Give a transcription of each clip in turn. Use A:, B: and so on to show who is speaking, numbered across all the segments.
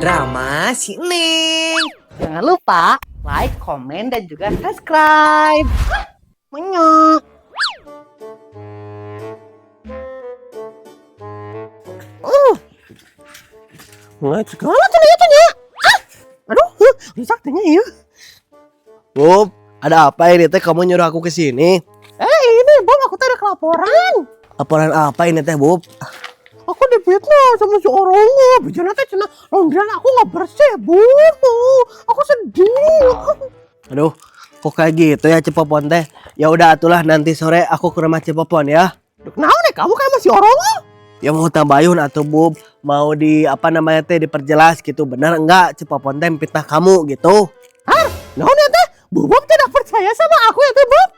A: Drama si Neng.
B: Jangan lupa like, komen, dan juga subscribe. Menyok. Nggak segala tuh ya tuh ya. Ah, aduh, rusak tehnya ya.
C: Bob, ada apa ini teh kamu nyuruh aku ke sini?
B: Ini Bob, aku tuh ada laporan.
C: Laporan apa ini teh, Bob?
B: Aku difitnah sama si orangnya. Bijana teh cenah laundryan aku nggak bersih, Bob. Aku sedih.
C: Aduh, kok kayak gitu ya Cepopon teh? Ya udah atulah nanti sore aku ke rumah Cepopon ya.
B: Kenapa nih kamu kayak masih orangnya?
C: Ya mau tambahin atau Bob, mau di apa namanya teh diperjelas gitu. Benar enggak Cepopon teh fitnah kamu gitu?
B: Nah, nih teh, Bob tidak percaya sama aku ya teh, Bob.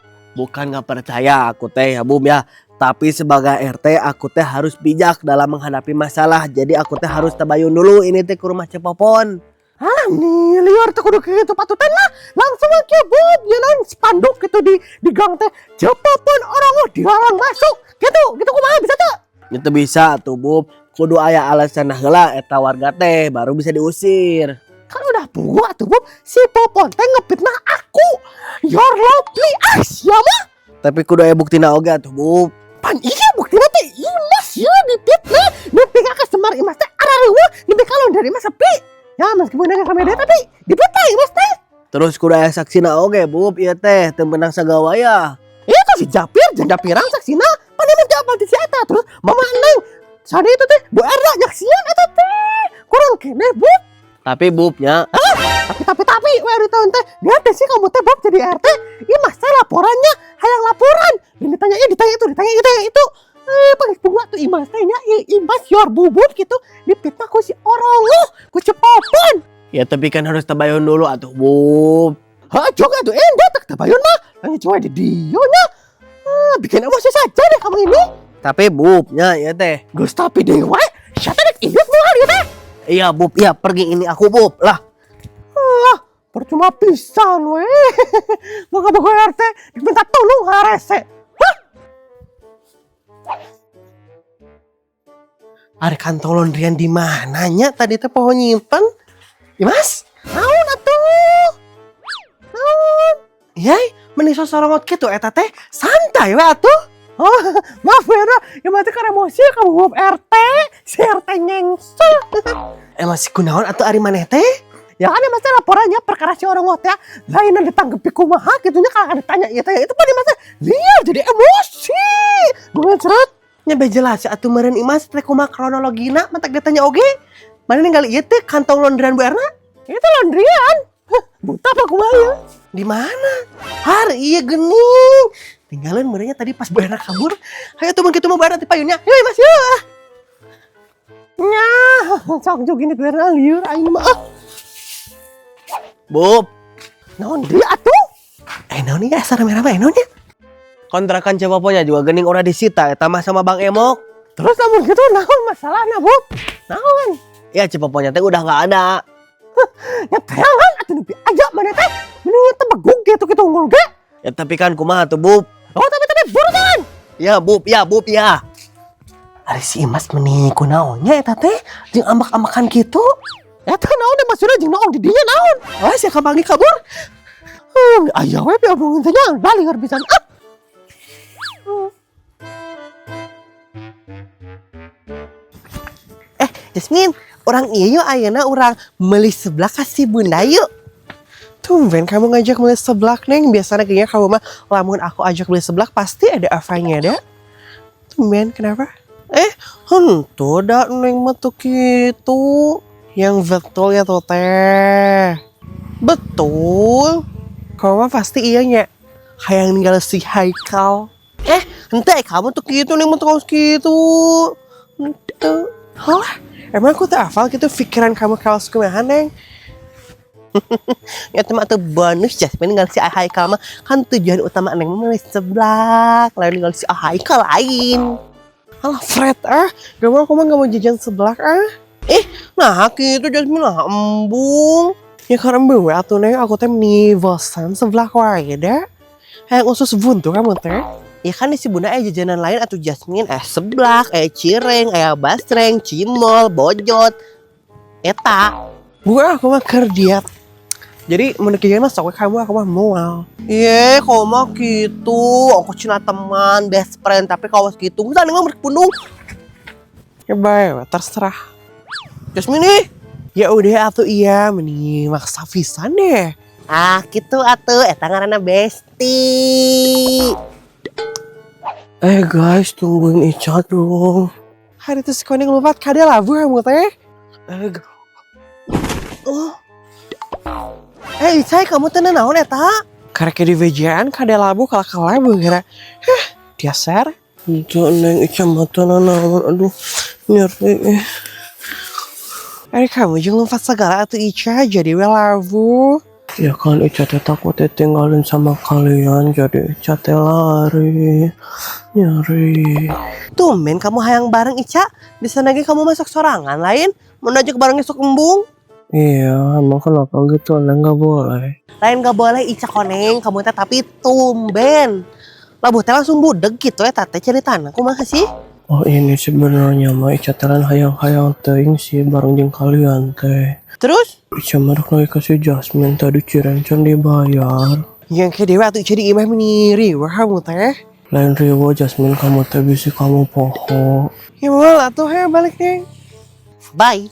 C: Bukan nggak percaya aku teh ya Bub ya. Tapi sebagai RT aku teh harus bijak dalam menghadapi masalah. Jadi aku teh harus tabayun dulu ini teh ke rumah Cepopon.
B: Alah nih, liar teh kudu kitu patutan lah. Langsung aja Bob, ya non spanduk gitu di gang teh. Cepopon orang dilarang masuk. Gitu, gitu kumaha bisa tuh?
C: Itu bisa tuh Bub. Kudu aya alasan heula eta warga teh baru bisa diusir.
B: Kan udah buat tuh Bob, si Popon teh ngefitnah aku. Your lovely ah siapa?
C: Tapi kudu aya buktina oge atuh Bub.
B: Pan iya buktina teh Imas ya dipitnah. Nepi ka customer Imas teh arareueuh, nepi ka laundry Imas sepi. Ya meskipun dengan kamera tapi dipitnah Imas teh.
C: Terus kudu aya saksina oge Bub ieu teh teu meunang sagawaya.
B: Itu si Japir, janda pirang saksina. Pan Imas teh apal ti si eta terus Mama Neng. Sade itu teh Bu Erna nyaksian eta teh. Kurang keneh Bob.
C: Tapi Bubnya
B: Tapi we tahun teh lihat deh sih kamu teh Bob jadi RT. Imas teh laporannya hayang laporan. Dan ditanya ini, ditanya itu, ditanya itu, ditanya itu. Pakai bunga tuh Imas teh nya, Imas your bubut gitu. Dipitnah ku si Orolo, ku Cepopon.
C: Ya tapi kan harus tabayun dulu atuh Bub.
B: Hah, juga tuh enggak tak tabayun mah. Hanya cuma di dia nya. Ah, bikin emosi saja deh kamu ini.
C: Tapi Bubnya ya teh.
B: Geus tapi dewe, siapa dek inget moal ya teh?
C: Iya Bub, iya pergi ini aku Bub lah.
B: Ah, percuma pisan weh. Moga-moga RT diminta tolong harese. Hah?
C: Ada kantong laundryan di mananya tadi teh pohon nyimpen? Imas?
B: Naon atuh? Naon?
C: Yai, meni sosorongot kitu eta teh santai we atuh.
B: Oh, maaf ya, Ra. Ya mati karena emosi kamu Bob RT, si RT nyengsel.
C: Masih kunaon atuh ari maneh teh?
B: Ya kan ya masa laporannya perkara si orang teh lain ditanggepi kumaha gitunya kalau ditanya iya tanya itu pada masa liar jadi emosi. Gue seret.
C: Nya jelas atuh meureun Imas teh kumaha kronologina matak ditanya oge. Mana ninggal ieu teh kantong laundryan Bu Erna?
B: Itu laundryan. Hah, buta apa kumaha ya?
C: Di mana? Har iya gening. Tinggalin meureunnya tadi pas Bu Erna kabur. Hayo tuh mun kitu mah Bu Erna ti payunnya. Yeuh Imas yeuh.
B: Nyah, sok juga ini Bu Erna liur aing mah. Ah,
C: Bub,
B: naon deui atuh?
C: Naon ieu asa rame-rame naon nya? Kontrakan Cepoponya juga gening ora disita eta mah sama Bang Emok.
B: Terus lamun gitu naon masalahna, Bub? Naon?
C: Ya Cepoponya teh udah nggak ada.
B: Ya teangan atuh nepi aya mana teh? Mending teh begug gitu kitu unggul ge.
C: Ya tapi kan kumaha tuh Bub?
B: Oh, tapi buru jangan.
C: Ya Bub, ya Bub ya. Ari si Imas meni kunaonnya eta teh jeung ambak-ambakan kitu.
B: Eta naon deh maksudnya jeung naon di dinya naon?
C: Ah, sia kapanggih kabur.
B: Aya we diomongin teh nya balieur pisan. Ah.
C: Jasmine, orang ieu yuk ayeuna urang meuli seblak ka si Bunda yuk.
D: Tumben kamu ngajak beli seblak, Neng. Biasanya kayaknya kamu mah lamun aku ajak beli seblak pasti ada apanya ada. Tumben, kenapa?
C: Henteu da Neng mah tuh kitu.
D: Yang betul ya tuh teh.
C: Betul.
D: Kamu mah pasti iya nya. Hayang ninggal si Haikal.
C: Henteu kamu tuh kitu Neng mah tuh kitu. Henteu.
D: Halah, emang aku tak hafal gitu pikiran kamu kalau kumaha, Neng?
C: Ya teman tuh bonus Jasmine ninggal si Haikal mah kan tujuan utama Neng mah meuli seblak, lain ninggal si Haikal lain.
D: Alah Fred ah, gak mau aku mah gak mau jajan seblak ah.
C: Nah kitu Jasmine lah embung.
D: Ya karena embung atuh Neng, aku teh meni bosan seblak wae da. Hayang usus buntu kamu teh.
C: Ya kan di si Bunda jajanan lain atau Jasmine seblak, cireng, basreng, cimol, bojot.
B: Eta.
D: Bukan, aku mah keur diet. Jadi mun kieu mah sok we kamu, aku mah moal.
B: Ye, kamu mah gitu. Aku cina teman, best friend, tapi kawas gitu. Enggak nengok berpundung.
D: Ya bae, we, terserah.
B: Jasmine nih.
D: Ya udah atuh, iya, mending maksa pisan deh.
B: Ah, gitu atuh, eta ngaranna bestie.
C: Eh guys, tungguin Ica dong.
D: Hari itu si koneng lompat kade labu kamu teh.
C: Eh,
B: Oh. Eh, Icai, kamu teh naon eta?
D: Karek di WJN kade labu kalah kalabu kira. Heh, dasar.
C: Itu Neng, Ica mata naon, aduh, nyeri.
D: Ari kamu jeung lompat segala atuh Ica jadi we labu.
C: Ya kan Ica teh takut ditinggalin sama kalian, jadi Ica teh lari, nyeri.
B: Tumben kamu hayang bareng Ica. Di sana ge kamu masuk sorangan lain. Mau ajak barengnya sok embung.
C: Iya, emang kenapa gitu, Neng, nggak boleh?
B: Lain gak boleh Ica koneng, kamu teh tapi tumben. Labuh teh langsung budeg gitu ya teh ceritana kumaha sih?
C: Oh, ini sebenarnya mah Ica teh lain hayang-hayang teuing sih bareng jeung kalian teh.
B: Terus?
C: Ica mah rek lagi kasih Jasmine tadi cirencon dibayar.
D: Yang ke dewa atuh Ica di imah meni riweuh kamu teh.
C: Lain riweuh, Jasmine, kamu teh bisi kamu poho.
D: Ya moal atuh, he balik Neng.
B: Bye.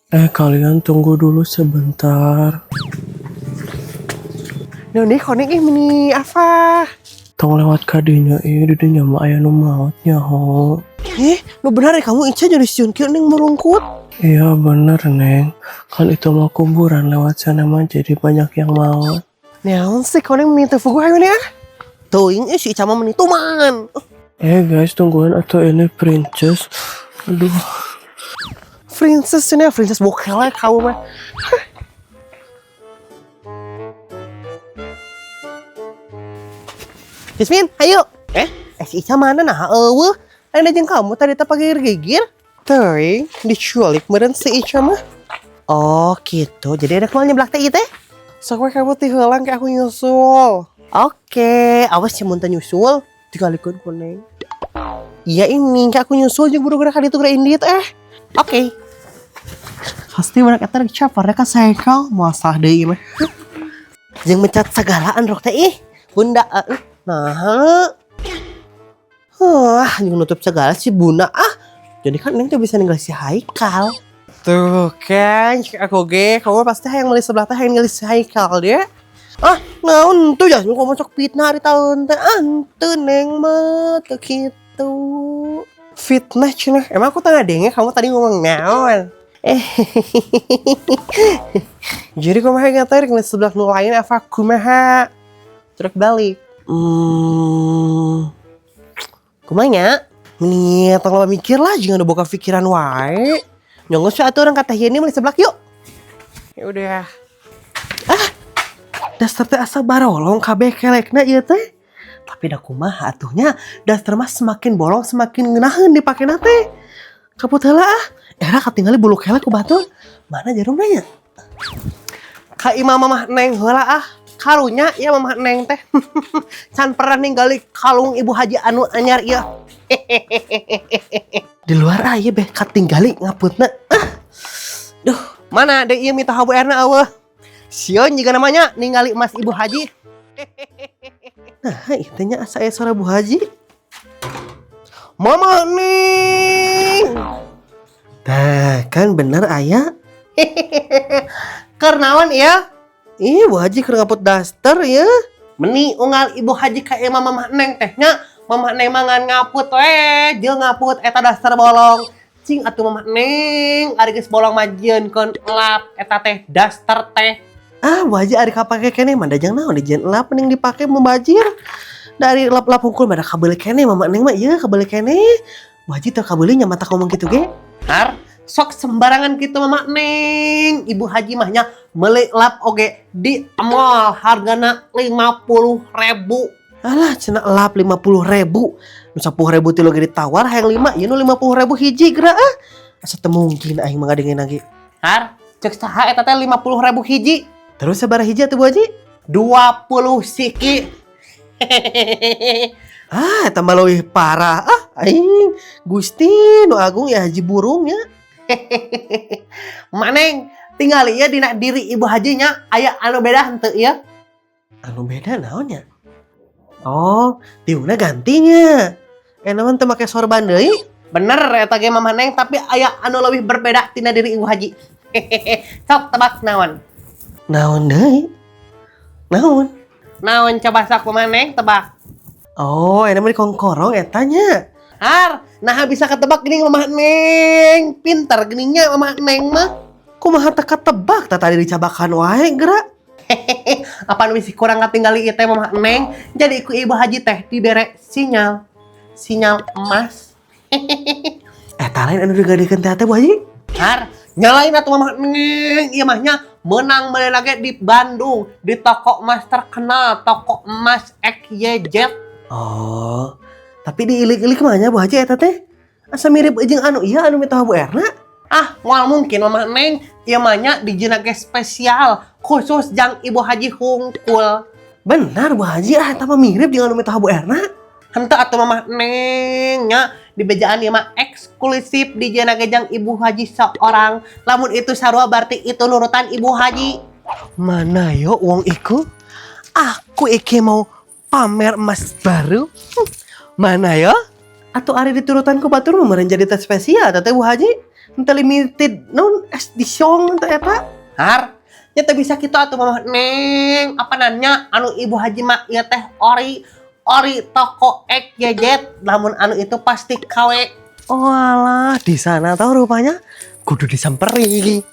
C: Eh, kalian tunggu dulu sebentar.
D: Nuh nih koneng ih meni apa?
C: Tong lewat kadinya ih, di dinya mah aya nu maot nyaho.
B: Eh, nu bener ya kamu Ica jadi sieun kieu Neng merungkut.
C: Iya bener, Neng. Kan itu mah kuburan, lewat sana mah jadi banyak yang maot.
D: Naon sih koneng meni teu fuguh ayo nih ah.
B: Teuing ih si Ica mah meni tuman.
C: Eh guys, tungguin atau ini princess. Aduh.
D: Princess ini princess bokelek kamu mah.
B: Jasmine, ayo. Eh, eh si Ica mana nah? Eueuh. Lain jeung kamu tadi teh pagigir-gigir.
D: Teuing diculik meureun si Ica mah.
B: Oh, gitu. Jadi ada keluar nyeblak teh ieu teh?
D: Sok we kamu ti heulang ke aku nyusul.
B: Oke, awas mun teu nyusul, dikalikeun ku Neng.
D: Iya ini ke aku nyusul jeung buru gerak ka ditu geura indit eh.
B: Oke.
D: Pasti mereka eta rek capar ka saikal moal salah deui mah.
B: Jeung mecat sagalaan rok teh ih. Bunda eh, nah. Wah, jeung nutup segala si Bunda ah. Jadi kan Neng tuh bisa ninggal si Haikal.
D: Tuh kan, cek aku ge, kamu pasti hayang meuli sebelah teh hayang ninggal si Haikal dia.
B: Ah, naon tuh ya, kamu sok fitnah di tahun teh ante Neng mah teu kitu.
D: Fitnah cenah. Emang aku tengah denge kamu tadi ngomong naon?
B: Eh,
D: Jadi kumaha nggak rek sebelah nu lain apa kumaha? Terus balik.
B: Kumaha?
D: Nih, tong loba mikir lah, jangan udah boga pikiran wae.
B: Nyongos atuh urang ka Teh Yeni meuli seblak yuk.
D: Ya udah. Ah, daster teh asa barolong kabeh kelekna ieu teh.
B: Tapi dah kumaha atuhnya, daster mah semakin bolong semakin ngeunaheun dipakena teh. Kaput heula ah. Era katingali bulu kelek ku batur. Mana jarumna nya? Ka imah mamah Neng heula ah. Karunya ya mamah Neng teh. Can pernah ninggali kalung ibu haji anu anyar ieu. Di luar ah ieu beh katinggali ngaputna. Ah. Duh, mana deui ieu mitoha Bu Erna eueuh. Sieun juga namanya ningali emas ibu haji. Nah, itu nya asa aya suara Bu Haji. Mama Neng. Nah, kan bener aya. Keur naon ya? Ih, Bu Haji keur ngaput daster ya. Meni unggal Ibu Haji ka imah Mamah Neng teh nya. Mamah Neng mah ngan ngaput we, jeung ngaput eta daster bolong. Cing atuh Mamah Neng, ari geus bolong mah jieunkeun elap eta teh daster teh. Ah, Bu Haji ari kapake keneh mah da jang naon dijieun elap mending dipake mubajir. Dari lap-lap hungkul mah da kabeuli keneh Mama Neng mah ieu kabeuli keneh. Bu Haji teu kabeuli nya mata ngomong kitu ge. Har, sok sembarangan gitu Mama Neng. Ibu Haji mah nya meuli lap oge di mall hargana 50.000. Alah cenah lap 50.000. Nu 10.000 tilu ge ditawar hayang 5, ieu nu 50.000 hiji geura ah. Asa teu mungkin aing mah ngadengin lagi. Har, cek saha eta teh 50.000 hiji. Terus sabaraha hiji atuh Bu Haji? 20 siki. Ah, eta mah leuwih parah. Ah, aing Gusti nu agung ya haji burung ya. Maneng, tinggal ieu dina diri Ibu Hajinya aya anu beda henteu ieu?
D: Anu beda naonnya? Oh, tiungna gantinya. Naon teu make sorban deui?
B: Bener eta ge, Mama Neng, tapi aya anu leuwih berbeda tina diri Ibu Haji. Sok tebak naon?
D: Naon deui? Naon?
B: Naon coba sok, Mama Neng, tebak.
D: Oh, ini mah dikongkorong eta nya.
B: Har, nah bisa ketebak gini Mama Neng. Pinter geningnya Mama Neng mah.
D: Kumaha teu ketebak, tah tadi dicabakan wae geura.
B: Apaan bisi kurang katinggali ieu teh, Mama Neng. Jadi ku Ibu Haji teh dibere sinyal. Sinyal emas.
D: Eta lain anu digadekeun teh teh, Bu Haji?
B: Har, nyalain atuh, Mama Neng. Ieu mah nya menang meuli lagi di Bandung di toko emas terkenal, toko emas XYZ.
D: Oh, tapi diilik-ilik mah nya, Bu Haji, eta teh asa mirip jeung anu ieu, anu mitoha Bu Erna.
B: Ah, moal mungkin, Mama Neng. Ieu mah nya dijieunna ge spesial khusus jang Ibu Haji hungkul.
D: Benar, Bu Haji, ah eta mah mirip jeung anu mitoha Bu Erna.
B: Henteu atuh, Mama Neng, nya dibejaan ieu mah eksklusif dijieunna ge jang Ibu Haji seorang. Lamun itu sarua berarti itu nurutan Ibu Haji.
D: Mana yo wong iku? Aku iki mau pamer emas baru. Mana yo? Atau ari diturutan ku batur mah meureun jadi teh spesial teh, Bu Haji. Henteu limited non edition teh eta.
B: Har, nya teu bisa kitu atuh, Mama Neng. Apa nanya anu Ibu Haji mah ieu teh ori ori toko XYZ, lamun anu itu pasti KW.
D: Oh alah, di sana tau rupanya kudu disemperi.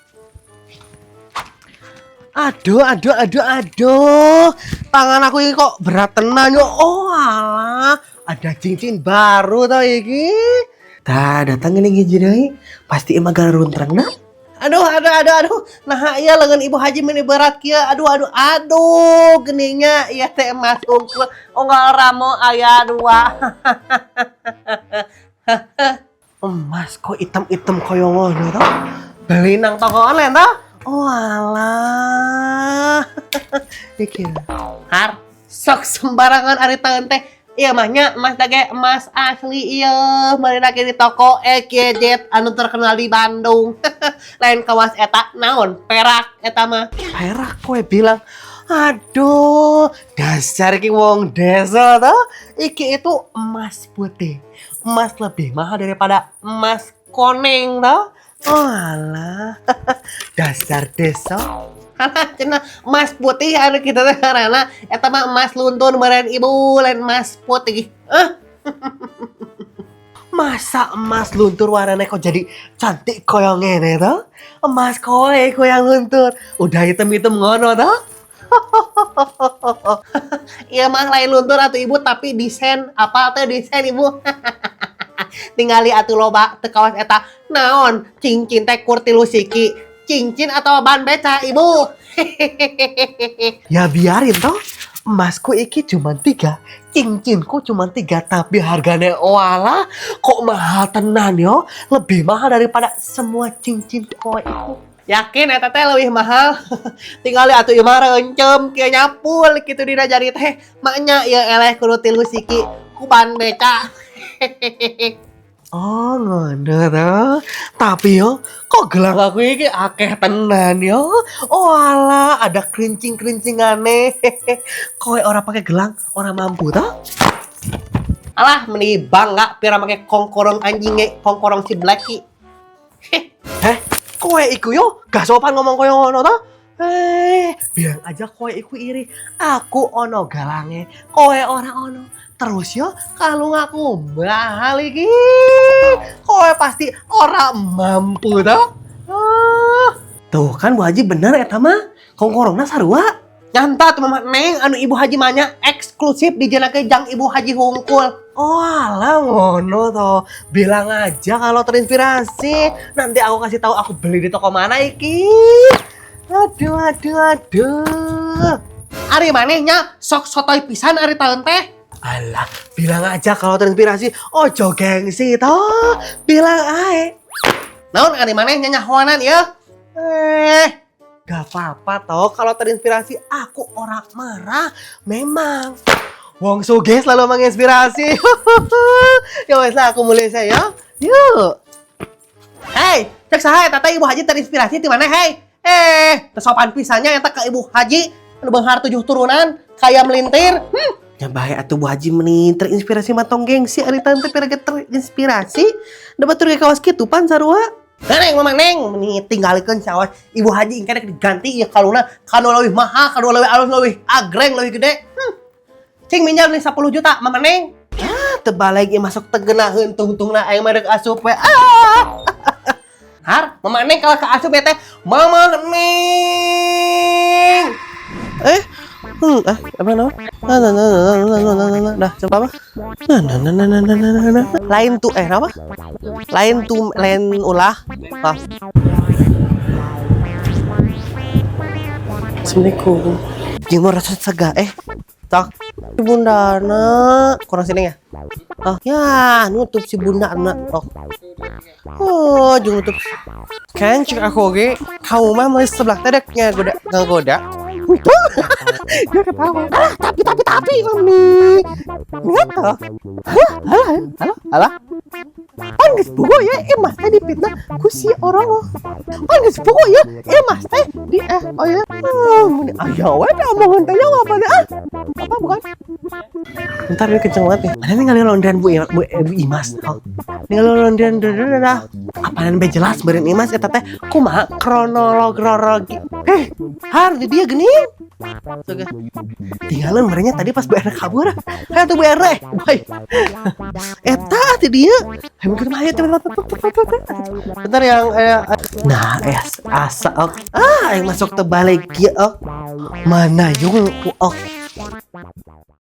D: Aduh, aduh, aduh, aduh. Tangan aku ini kok berat tenan yo. Oh alah, ada cincin baru tau iki. Tah, datang ini hiji deui. Pasti emang garuntreng nah.
B: Aduh, aduh, aduh, aduh. Nah, iya lengan Ibu Haji meni berat kieu. Aduh, aduh, aduh. Geningnya ieu teh emas unggul. Unggal ramo aya dua.
D: Emas kok hitam-hitam koyo ngono toh?
B: Beli nang toko online toh?
D: Oh alah. Iki.
B: Har, sok sembarangan ari taeun teh. Iya mah nya emas ge emas asli ieu. Meuli lagi di toko EGZ anu terkenal di Bandung. Lain kawas eta naon? Perak eta mah.
D: Perak kowe bilang. Aduh, dasar iki wong desa toh. Iki itu emas putih. Emas lebih mahal daripada emas koneng toh. Oh alah. Dasar desa.
B: Halah cenah emas putih anu kitu teh ngaranna eta mah emas luntur meureun, Ibu, lain emas putih. Ah.
D: Masa emas luntur warnanya kok jadi cantik koyo ngene toh? Emas kowe iku yang luntur. Udah hitam-hitam ngono toh?
B: Iya mah lain luntur atuh, Ibu, tapi desain apa teh desain, Ibu. Tingali atuh loba teu kawas eta naon cincin teh kur tilu siki. Cincin atau ban beca, Ibu?
D: Ya biarin toh. Emasku iki cuma tiga, cincinku cuma tiga, tapi harganya oalah kok mahal tenan yo, lebih mahal daripada semua cincin kowe iku.
B: Yakin eta teh leuwih mahal? Tingali atuh ieu mah reuncem kieu nyapul kitu dina jari teh. Maknya ieu eleh kudu tilu siki ku ban beca.
D: Oh ngono toh. Tapi yo kok gelang aku iki akeh tenan yo. Oh alah, ada kerincing-kerincingane. Kowe ora pakai gelang, ora mampu toh?
B: Alah, meni bangga pira make kongkorong anjing ge, kongkorong si Blacky.
D: Heh, kowe iku yo gak sopan ngomong koyo ngono toh? Eh, bilang aja kowe iku iri. Aku ono galange, kowe ora ono. Terus yo kalung aku mahal iki. Kowe pasti ora mampu toh? Ah. Tuh kan, Bu Haji, bener eta mah. Kongkorongna sarua.
B: Nyanta tuh, Mama Neng, anu Ibu Haji mah nya eksklusif dijieunna jang Ibu Haji hungkul.
D: Oh alah ngono toh. Bilang aja kalau terinspirasi. Nanti aku kasih tahu aku beli di toko mana iki. Aduh, aduh, aduh.
B: Ari manehnya sok sotoy pisan ari taeun teh.
D: Alah, bilang aja kalau terinspirasi. Ojo gengsi toh. Bilang ae.
B: Naon ari maneh nyanyahoanan ya?
D: Eh, gak apa-apa toh kalau terinspirasi, aku orang marah. Memang wong sugih selalu menginspirasi. Ya wes lah, aku mulai saya. Yuk. Hei, cek saha eta teh Ibu Haji terinspirasi ti mana, hei? Eh, teu sopan pisan nya eta ka Ibu Haji anu beunghar tujuh turunan, kaya melintir. Ya bae atuh, Bu Haji meni terinspirasi mah, tong gengsi ari tante pira ge terinspirasi. Da batur ge kawas kitu pan sarua. Neng, Mama Neng, meni tinggalikeun sawas Ibu Haji engke rek diganti ieu kalungna kanu leuwih mahal, kanu leuwih alus, leuwih agreng, leuwih gede. Cing minjam nih 10 juta, Mama Neng. Ah, teu balik ieu masuk teu geunaheun tungtungna, aing mah rek asup we. Ah. Har, Mama Neng kalau ke asup ya teh, Mama Neng.
B: Eh, ah, apa nama? Nah, nah, nah, nah, nah, nah, nah, nah, nah, dah, coba apa? Nah, nah, nah, nah, nah, nah, nah, nah, nah. Lain tuh, eh, apa? Lain tuh, lain ulah. Ah. Assalamualaikum.
D: Jeung mau rasa sega, eh. Tok. Si Bunda na kurang sini ya? Oh, ya, nutup si Bunda na. Oh. Oh, jeung nutup.
B: Kan cek aku oge, kamu mah mulai sebelah teh dek ngagoda ngagoda.
D: Dia ketawa.
B: Ah, tapi mami. Lihat tuh. Hah? Alah, alah, alah. Pan geus bogo ya, Imas teh dipitnah ku si orang. Pan geus bogo ya, Imas teh di eh oh ya. Oh, meni aya we da omongan teh apa deh ah. Apa bukan?
D: Bentar, ini kenceng banget nih. Mana nih laundryan Bu, Bu, Bu Imas? Oh. Ningali laundryan dah. Apaan be jelas beureun Imas eta teh kumaha kronologi. Eh, har di dia geuning. Tuh, tinggalan merenya tadi pas Bu RT kabur. Hayo tuh Bu RT. Boy. Eta ti dia. Hayo mungkin mah, ayo cepet. Bentar yang nah, eh asa ok. Ah, yang masuk terbalik ya ok. Mana yung ok.